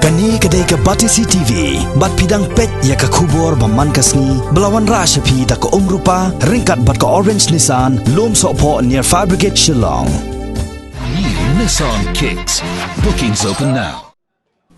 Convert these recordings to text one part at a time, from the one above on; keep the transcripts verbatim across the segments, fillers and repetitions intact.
Kane ka dei ka Batesi T V, bad phi dang peit ïa ka khubor ba man ka sngi, ba la wanrah sha phi da ka Umrupa, ryngkat bad ka Orange Nissan, Lumsohphoh near Fire Brigade Shillong. New Nissan Kicks. Bookings open now.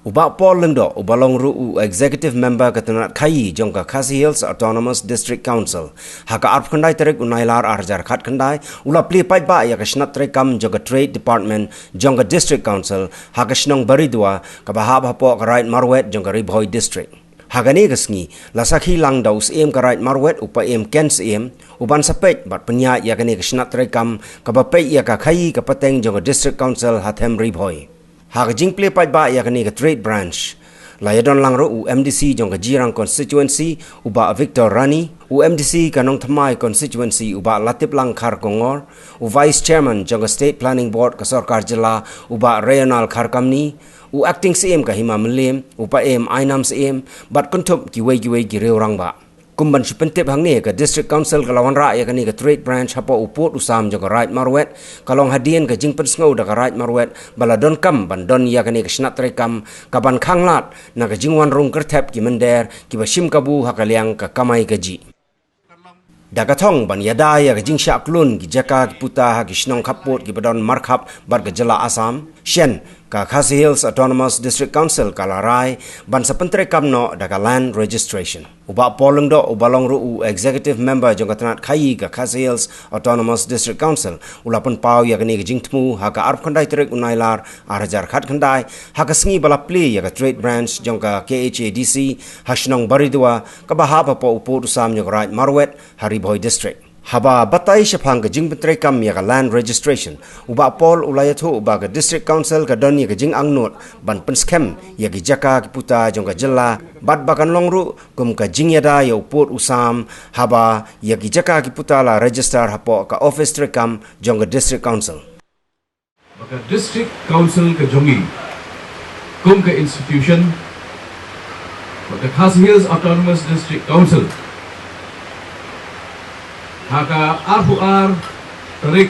U Bah Paul Lyngdoh, uba long ruh u Executive Member ka tnat khaïi jong ka Khasi Hills Autonomous District Council, ha ka arphew khyndai tarik u Nailar ar hajar khatkhyndai, u la plie paidbah ïa ka shnat treikam jong ka Trade Department jong ka District Council, ha ka shnong Baridua, kaba hap hapoh ka Raid Marwet jong ka Ri Bhoi District. Ha kane ka sngi, la sakhi lang da u Syiem ka Raid Marwet, u Paiem Ken Syiem, u ban sa peit bad pynïaid ïa kane ka shnat treikam, kaba peit ïa ka khaïi ka pateng jong ka District Council ha Them Ri Bhoi. Ha ka jingplie paidbah ïa kane ka Trade Branch, la ïadon lang ruh u M D C jong ka Jirang Constituency, u Bah Victor Rani, u M D C ka Nongthymmai Constituency, u Bah Latiplang Kharkongor, u Vice Chairman jong ka State Planning Board ka Sorkar Jylla, u Bah Rayonal Kharkamni, u Acting Syiem ka Hima Mylliem, u Paiem Ainam Syiem, bad kynthup kiwei kiwei ki riew rangbah. Kum ban shu pyntip hangne, ka District Council ka la wanrah ïa kane ka Trade Branch hapoh u pud u sam jong ka Raid Marwet, ka long hadien ka jingpynsngew da ka Raid Marwet, ba la donkam ban don ïa kane ka shnat treikam, ka ban khanglad na ka jingwan rung kyrthep ki mynder, kiba shim kabu ha ka liang ka kamai kajih. Da ka thong ban ïada ïa ka jingshah klun ki jaka ki puta ha ki shnong khappud kiba don markhap bad ka jylla Assam, shen ka Khasi Hills Autonomous District Council ka la rai ban sa pyntreikam noh da ka Land Registration. U Bah Paul Lyngdoh, uba long ruh u Executive Member jong ka tnat khaïi ka Khasi Hills Autonomous District Council, u la pynpaw ïa kane ka jingthmu ha ka arphew khyndai tarik u Nailar ar hajar khatkhyndai, ha ka sngi ba la plie ïa ka Trade Branch jong ka K H A D C ha shnong Baridua, kaba hap hapoh u pud u sam jong ka Raid Marwet ha Ri Bhoi District. Haba batai shaphang ka jingpyntreikam ïa ka Land Registration, u Bah Paul u la ïathuh ba ka District Council ka don ïa ka jingangnud ban pynskhem ïa ki jaka ki puta jong ka jylla, bad ba kan long ruh kum ka jingïada ïa u pud u sam, haba ïa ki jaka ki puta la register hapoh ka office treikam jong ka District Council. Ba ka District Council ka jong ngi, kum ka institution, ba ka Khasi Hills Autonomous District Council, ha ka arphew ar tarik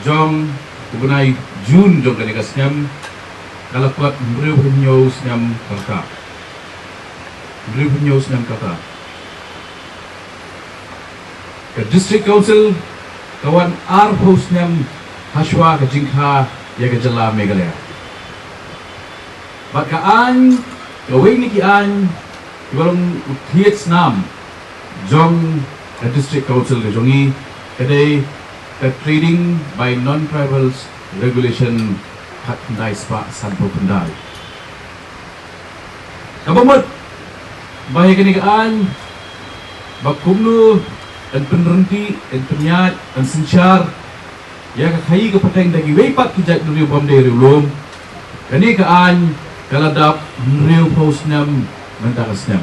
jong u bnai June jong kane ka snem, ka la kot hynriewphew hynñiew snem ka rta. Hynriewphew hynñiew snem ka rta. Ka District Council ka wan arphew snem hashwa ka jingkha ïa ka jylla Meghalaya. Bad ka aiñ, kawei na ki aiñ kiba long u thied snam jong ka District Council ka jong ngi, ka dei ka Trading by Non-Tribals Regulation khatkhyndai spah sanphew khyndai. Kaba mut ba ïa kane ka aiñ, ba kumno yn pynryntih, yn pynïaid, yn synshar ïa ka khaïi ka pateng da kiwei pat ki jaitbynriew bym dei riewlum, kane ka aiñ ka la dap hynriewphew snem mynta ka snem.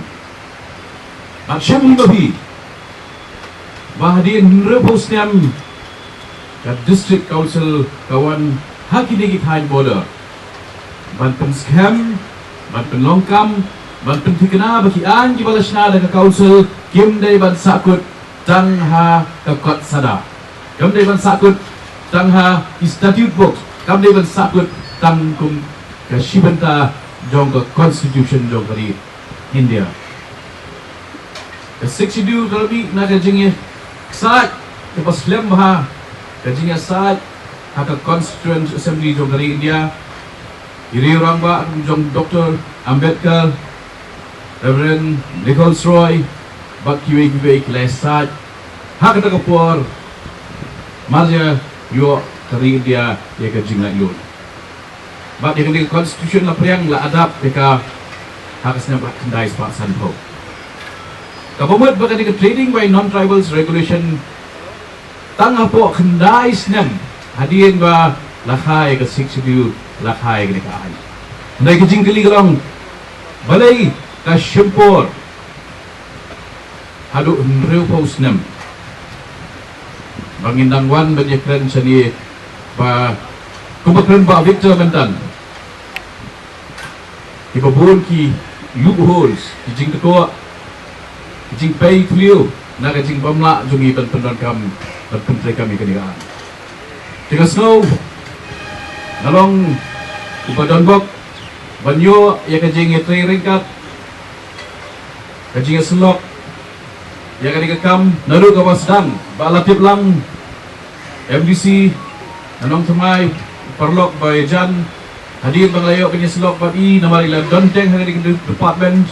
Bad shim hi ma phi, ba hadien hynriewphew snem ka District Council ka wan ha kine ki thaiñ border ban pynskhem, ban pynlongkam, ban pynthikna ba ki aiñ kiba la shna da ka Council kim dei ban sahkut tang ha ka kot sada. Kam dei ban sahkut tang ha ki statute books, kam dei ban sahkut tang kum ka shi bynta jong ka Constitution jong ka ri India. Ka Sixth Schedule ka la mih na ka jingïasaid kaba slem bha, ka jingïasaid ha ka Constituent Assembly jong ka ri India. Ki riew rangbah kum jong Doctor Ambedkar, Reverend Nichols Roy, bad kiwei kiwei ki la ïasaid ha kata ka por marjan ïoh ka ri India ïa ka jinglaitluid. Bad ïa kane ka Constitution la pdiang, la adopt ïa ka ha ka snem khatkhyndai spah sanphew. Kaba mut ba kane ka Trading by Non-Tribals Regulation tang hapoh khyndai snem hadien ba la kha ïa ka Sixth Schedule, la kha ïa kane ka aiñ. Hynrei ka jingkylli ka long, balei ka shim por haduh hynriewphew snem ba ngin dang wan ban ïakren shane, ba kumba kren Bah Victor mynta, kiba bun ki loopholes, ki jingkyntu, ki jingpei thliew na ka jingbymlah jong ngi ban pyndonkam, ban pyntreikam ïa kane ka aiñ. Te nga sngew nga long uba donbok ban ïoh ïa ka jingïatrei ryngkat, ka jingïasyllok ïa kane ka kam, naduh kaba sdang, ba la tip lang MDC na Nongthymmai, paralok ba ïajan, hadien ba nga la ïoh ban ïasyllok bad i, namar i la don teng ha kane ka department,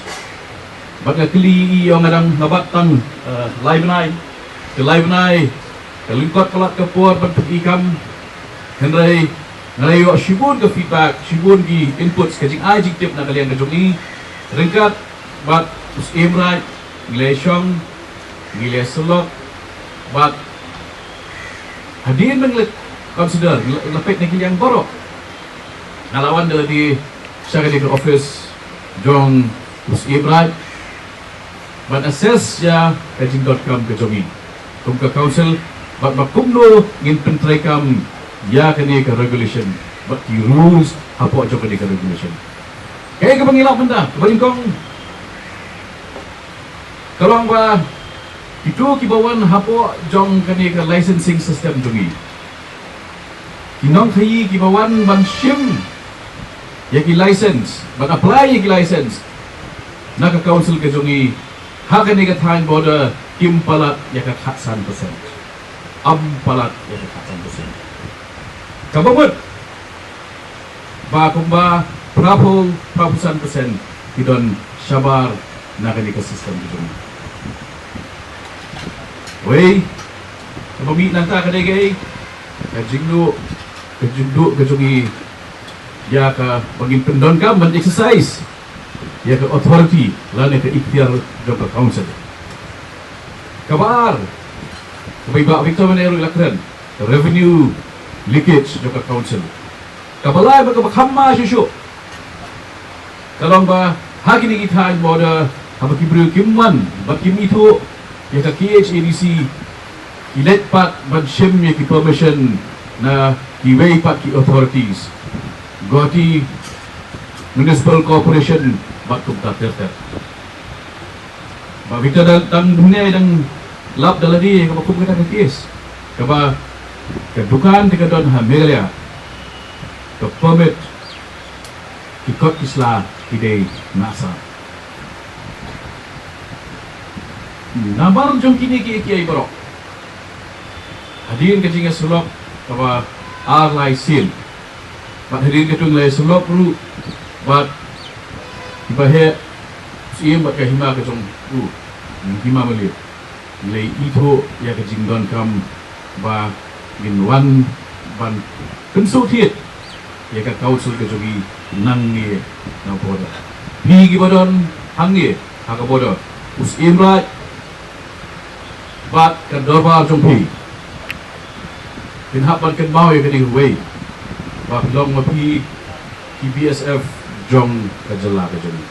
bad nga kylli i, ong nga dang, nga bat tang, eh, lai bnai, te lai bnai ka lyngkot palat ka por ban pyni kam. Hynrei nga la ïoh shibun ka feedback, shibun ki inputs, ka jingai jingtip na ka liang ka jong i, ryngkat bad u Syiem Raij, ngi la shong, ngi la syllok, bad hadien ba ngi la consider, ngi la, ngi la peit na ki liang baroh, nga la wan da lade sha kane ka office jong u Syiem Raij ban assess ïa ka jingdonkam ka jong ngi kum ka council, bad ba kumno ngin pyntreikam ïa kane ka regulation bad ki rules hapoh jong kane ka regulation. Kaei kaba ngi lap mynta, kaba nyngkong, ka long ba kito kiba wan hapoh jong kane ka licensing system jong ngi, ki nongkhaïi kiba wan ban shim ïa ki license, ban apply ïa ki license na ka council ka jong ngi ha kane ka thaiñ border, kim palat ïa ka khatsan percent. Ym palat ïa ka khatsan percent. Kaba mut ba kumba phraphew, phraphew san percent ki don shabar na kane ka system ka jong ngi. Wei, kaba mih nangta ka dei kaei? Ka jingduh, ka jingduh ka jong ngi ïa kaba ngin pyndonkam ban exercise ïa ka authority lane ka iktiar jong ka council. Kaba ar, kaba i Bah Victor Mynner ruh i la kren, revenue leakage jong ka council. Kaba lai bad kaba kham ma shuh shuh, ka long ba ha kine ki thaiñ border, haba ki briew kim wan bad kim ithuh ïa ka KHADC, ki leit pat ban shim ïa ki permission na kiwei pat ki authorities, Guwahati Municipal Corporation bad kumta ter ter. Bah Victor dang, dang hynne dang lap da lade kaba kum kata ka case, kaba ka dukan te ka don ha Meghalaya, ka permit, ki kot ki sla ki dei na Assam. Namar jong kine kiei kiei baroh, hadien ka jingïasyllok kaba ar lai sien, bad hadien katto ngi la ïasyllok ruh bad kiba heh, Syiem, bad ka hima ka jong u, hima Mali, ngi la ithuh ïa ka jingdonkam ba ngin wan ban pynsngewthied ïa ka council ka jong ngi nangne na border. Phi kiba don hangne ha ka border, u Syiem Raij bad ka dorbar jong phi, phin hap ban kynmaw ïa kane kawei, ba phi long ma phi ki BSF jong ka jylla ka jong ngi,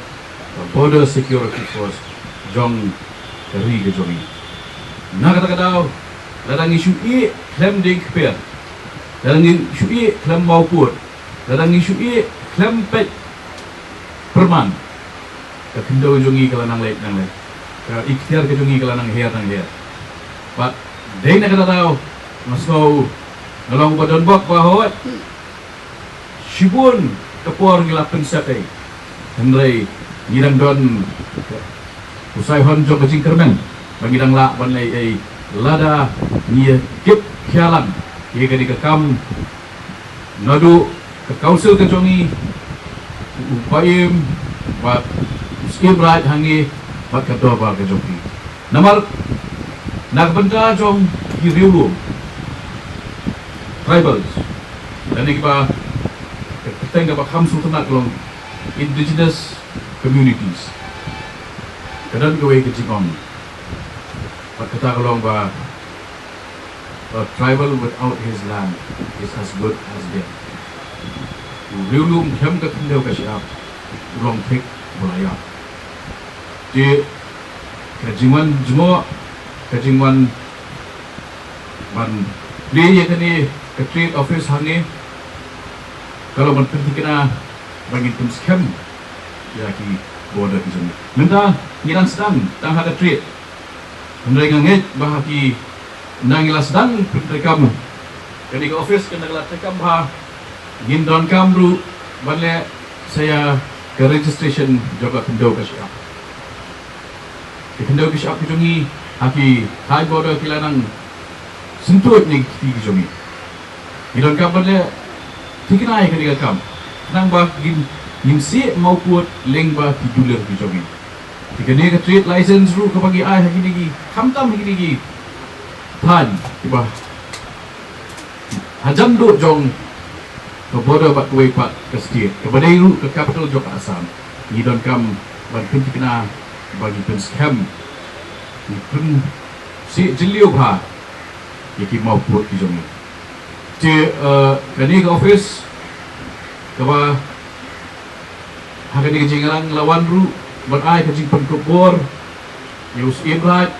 ka Border Security Force jong ka ri ka jong ngi. Na kata ka daw, lada ngi shu ïeh khlem dieng kper, lada ngi shu ïeh khlem mawpud, lada ngi shu ïeh khlem peit pyrman, ka khyndew jong ngi ka la nang leit nang leit, ka iktiar ka jong ngi ka la nang her nang her. Bad dei na kata daw nga sngew nga long ba don bok ba hoi, shibun ka por ngi la pynsep ei, hynrei ngi dang don u saihon jong ka jingkyrmen ba ngi dang lah ban leh ei lada ngi ïa kit khia lang ïa kane ka kam, naduh ka council ka jong ngi, u Paiem bad u Syiem Raij hangne bad ka dorbar ka jong ngi. Namar na ka bynta jong ki riewlum, tribals, lane kiba, ka kyrteng kaba kham sngewtynnat ka long indigenous communities, ka don kawei ka jingong, bad kata ka long ba, "A tribal without his land is as good as dead." U riewlum khlem ka khyndew ka shyiap u long thik ba la ïap. Te ka jingwan jngoh, ka jingwan ban plie ïa kane ka trade office hangne, ka long ban pynthikna ba ngin pynskhem ïa ki border ki jong ngi. Mynta ngi dang sdang tang ha ka trade, hynrei nga ngeit ba ha ki, ynda ngi la sdang pyntreikam kane ka office, kane ka la treikam bha, ngin donkam ruh ban leh sa ïa Ka registration jong ka khyndew ka shyiap. Ki khyndew ki shyiap ki jong ngi ha ki thaiñ border ki la nang syntuid ne ki kti ki jong ngi. Ngi donkam ban leh thikna ïa kane ka kam, khnang ba ngin, ngin shu mawpud lyngba ki dulir ki jong ngi. Te kane ka trade license ruh kaba ngi ai ha kine ki, khamtam ha kine ki thaiñ kiba hajan duh jong ka border bad kawei pat ka state, kaba dei ruh ka capital jong ka Assam. Ngi donkam ban pynthikna ba ngi pynskhem, ngi pynsih jylliew bha ïa ki mawpud ki jong ngi. Te, eh, kane ka office kaba ha kane ka jingïalang la wan ruh ban ai ka jingpynkup bor ïa u Syiem Raij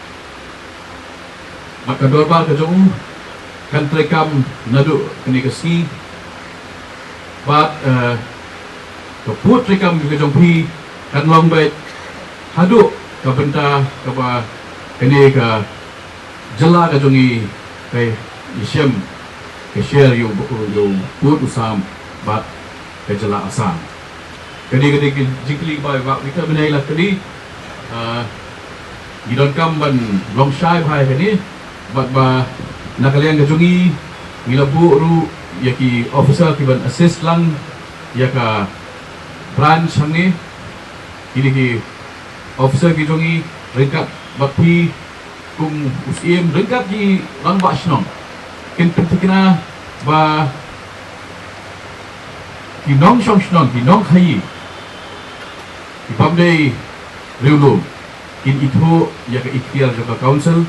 bad ka dorbar ka jong u, kan treikam naduh kane ka sngi. Bad, eh, ka pud treikam ka jong phi kan long beit haduh ka bynta kaba kane ka jylla ka jong ngi ka ïashem ka sher ïa u, ïa u pud u sam bad ka jylla Assam. Kane ka dei ka jingkylli ba, ba, ba, ka bynta la kylli. Ah, ngi donkam ban long shai bha ïa kane, bad ba na ka liang ka jong ngi, ngi la buh ruh ïa ki officer ki ban assist lang ïa ka branch hangne. Kine ki officer ki jong ngi ryngkat bad phi kum u Syiem ryngkat ki rangbah shnong kin pynthikna ba ki nongshong shnong, ki nongkhaii, ki bym dei riewlum, kin ithuh ïa ka ikhtiar jong ka council,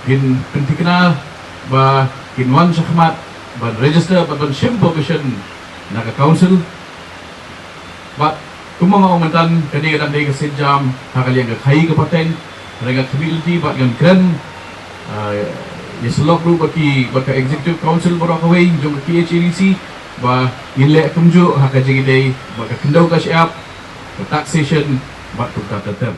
kin pynthikna ba kin wan shakhmat ban register bad ban shim permission na ka council. Bad kumba nga ong mynta, kane ka dang dei ka sienjam ha ka liang ka khaii ka pateng. Hynrei nga khmih lynti bad ngan kren, ah, ïa sylok ruh bad ki, bad ka executive council baroh kawei jong ka K H A D C ba ngin leh kumjuh ha ka jingïadei bad ka khyndew ka shyiap, ka taxation bad kumta ter ter.